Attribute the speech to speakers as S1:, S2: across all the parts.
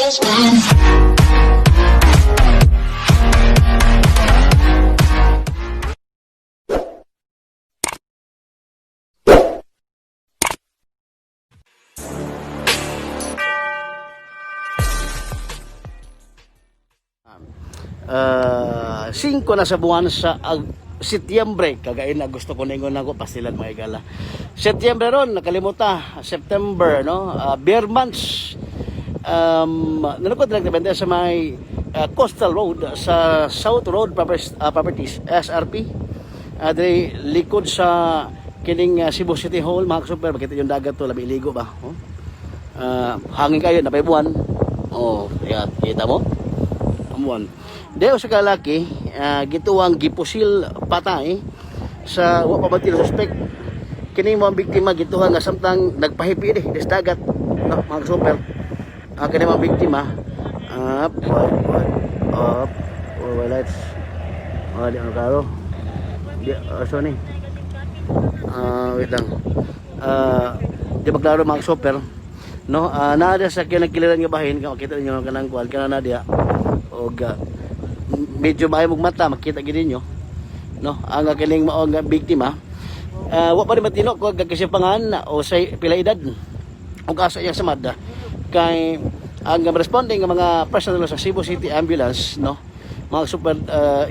S1: 5 na sa buwan sa Setyembre, kagain na gusto ko ningon ako pastilan, mga igala. Setyembre ron, nakalimuta, September, no? Bear months. Nalungkot lang nabenta sa may Coastal Road sa South Road Properties, SRP. Diri likod sa kining Cebu City Hall, mga super, makita yung dagat to, labi iligo ba? Oh. Hangin kayo, napay buwan. Oh, kaya kita mo? Amuan. Deo sa kalaki, gituwang gipusil patay sa wa pa man suspect. Kini mo ang biktima gituhan nga samtang nagpahipi di des dagat, no, mga super. Kini mo ang biktima. Up, up, up, oh, lights. Oh, di ano klaro. Di, so ni. Wait lang. Di ba klaro, mga super? No, naa sa kinagkiliran nga bahin, kung makita ninyo kanang kuan kana na diya. Og medyo maayo mong mata makita gid ninyo. No, ang kining mao nga biktima. Wa pa rin matino kung kasipangan o sa pila edad ug asa iyang samad kay ang responding nga mga personnel sa Cebu City Ambulance, no, mga super,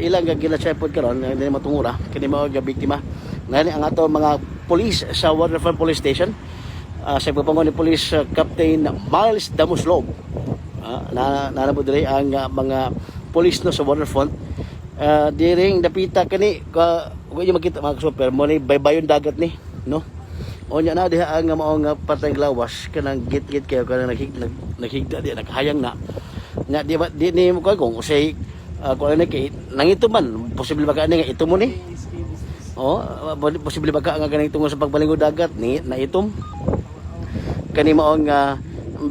S1: ilang nga gila pod karon nga dili matungura kini mao nga biktima. Ngani ang ato mga police sa Waterfront Police Station, sa pagpangon ni Police Captain Miles Damuslog, na na po diri ang mga police, no, sa Waterfront, diring dapita kani ka ug inyo makita, mga super, mo ni baybayon dagat ni, no. Unya na diha ang mao nga patay lawas kanang git-git kayo kanang naghigda diha, naghayang na nya. Di ba di ni mo kung usay kung ano kay nangito man, posible ba ka ani nga ito mo ni? Oh, posible ba ka nga ganing tungod sa pagbalingod dagat ni naitom kani mao nga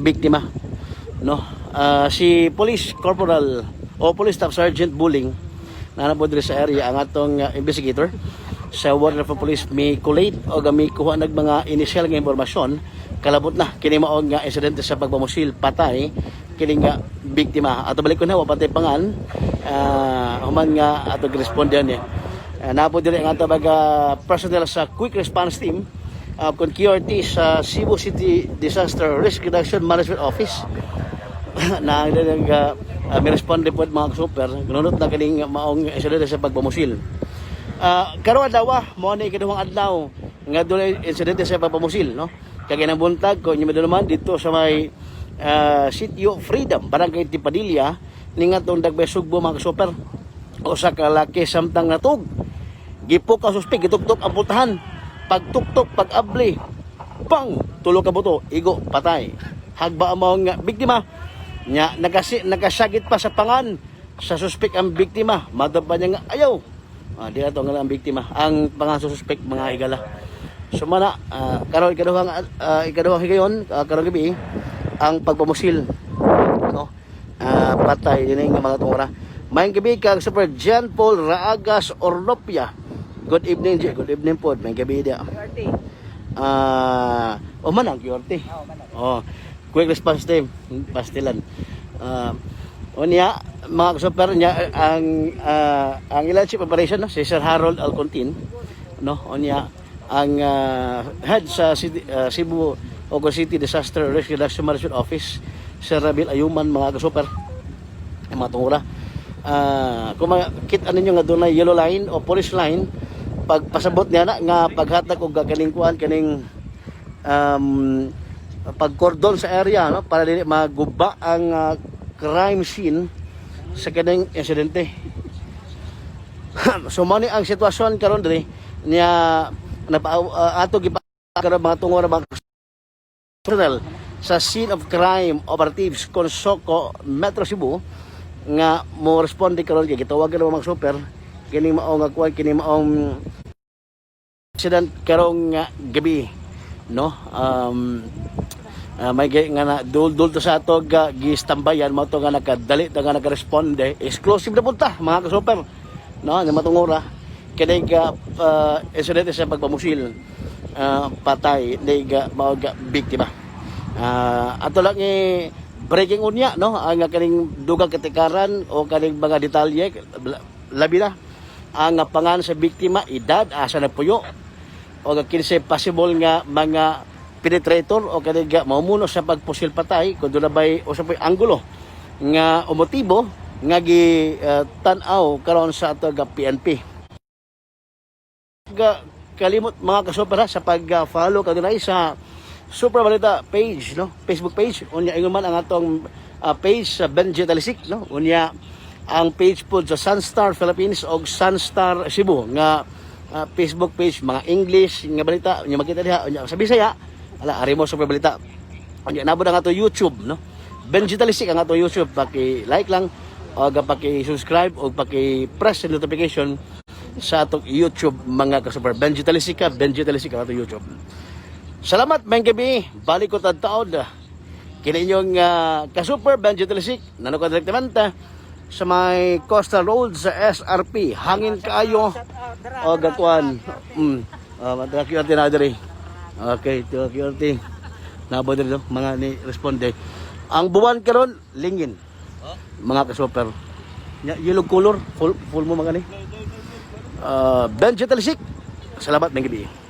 S1: biktima, no? Si Police Corporal o Police Staff Sergeant Buling na po diri sa area, ang atong investigator sa Waterfront Police, may collate o mi kuha nag mga initial nga impormasyon kalabot na kini mao nga insidente sa pagpamusil patay kini nga biktima. Ato balik ko na wa patay pangan, human nga ato responde ni. Napo diri ang ato mga personnel sa Quick Response Team kon QRT sa Cebu City Disaster Risk Reduction Management Office na ang nag may responde po mga super gnunot na kining maong insidente sa pagpamusil. Karon adlaw mo ni ikaduhang adlaw nga dunay insidente sa pagpamusil, no. Kag inang buntag ko inyo naman dito sa may Sitio Freedom, Barangay Tipadilla, ning atong Dagbay Sugbo, mga super. Usa ka lalaki samtang natug gipok ang suspek, gituktok ang pultahan. Pagtuktok, pag-abli, pang tulo ka buto, igo, patay. Hagba ang mga biktima. Nya nakasagit pa sa pangan sa suspek ang biktima. Madam pa niya nga ayaw. Di na to ang biktima. Ang pangan sa suspek, mga higala. So mana karon ikaduhang higayon, karong gabi ang pagpamusil, no, patay din ang mga tungura. Maayong gabi kag Super John Paul Raagas Orlopia. Good evening, G. Good evening po. Maayong gabi dia.
S2: QRT.
S1: Oh man ang QRT.
S2: Oo, man.
S1: Oh, quick response team, pastilan. Unya, mga super niya ang ilang chief operation, no, si Sir Harold Alcontin, no, unya ang head sa City, Cebu Ogo City Disaster Risk Reduction Management Office, Sir Rabil Ayuman, mga super ang mga tungura. Kung makita ninyo nga dunay yellow line o police line, pagpasabot niya na nga paghatag og kaning kuan kaning pagkordon sa area, no, para dili maguba ang crime scene sa kaning insidente. So mao ni ang sitwasyon karon diri niya napa ato gipa karon, mga tungura, mga personnel sa scene of crime operatives Consoco Metro Cebu nga mo responde karon kay gitawagan ng mga super kini mao nga kuan kini maong incident karong gabi, no. May nga na dul dul to sa ato ga gistambayan mo to nga nakadali ta nga nakaresponde exclusive na punta, mga ka-super, no, nga matungura kini ga insidente sa pagpamusil, patay ni ga mao ga biktima. Ato lang i Breaking unya, no, ang kaning dugang katikaran o kaning mga detalye, labi na ang pangalan sa biktima, edad, asa nagpuyo o kinsay possible nga mga penetrator o kaning nga maumuno sa pagpusil patay, kung doon na ba'y usa po'y anggulo nga o motibo nga gi tan-aw karon sa ato nga PNP. Ga kalimot, mga kasupera, sa pag-follow kanunay sa Super Balita page, no, Facebook page. Unya ingon man ang atong page sa Benji Talisik, no. Unya ang page po sa Sunstar Philippines og Sunstar Cebu nga Facebook page, mga English nga balita unya makita diha. Unya sa Bisaya, ala ari mo Super Balita. Unya nabod ang ato YouTube, no, Benji Talisik ang ato YouTube. Paki-like lang o paki-subscribe o paki-press the notification sa atong YouTube, mga kasuper. Benji Talisika, Benji Talisika ang atong YouTube. Salamat, maayong gabii. Balik ko taod. Kini inyong kasuper Benji Talisik, nanuka direktamente sa may Coastal Road sa SRP. Hangin kaayo o gatuan. QRT na diri. Okay, to QRT. Nabo diri, no, mga ni responde. Ang buwan karon lingin. Mga kasuper. Yellow color, full, full mo mga ni. Benji Talisik. Salamat, maayong gabii.